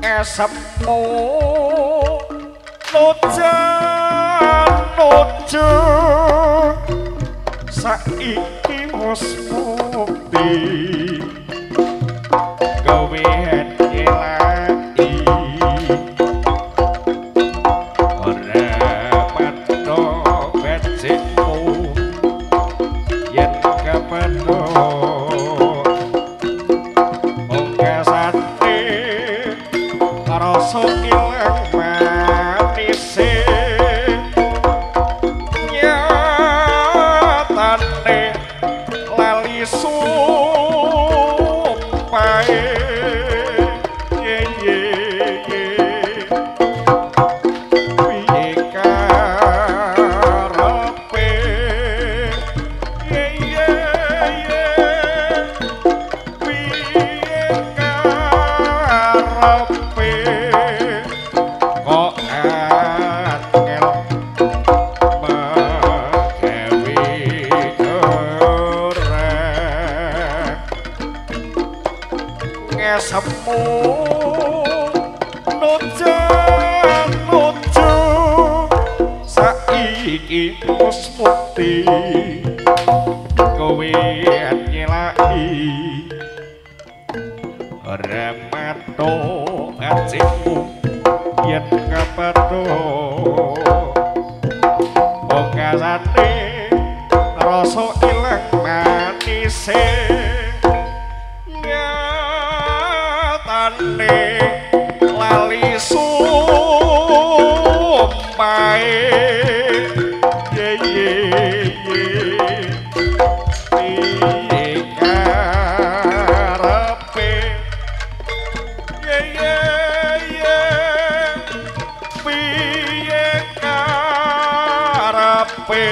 Esemu nojo saiki wis mukti kowe nyelaki ora padha becikmu yen kepethuk ongkasane rasa ilang manise nyatane lali sumpahe ye ye ye piye karepe ye ye ye piye karepe kok angel megawe ora ngesemu nojo nojo saiki wis mukti kowe nyelaki ora mato atimu yen kepethuk bokasane rasa ilang manise nyatane lali sumpahe ye ye ye piye karepe ye ye ye piye karepe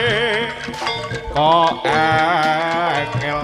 kok angel.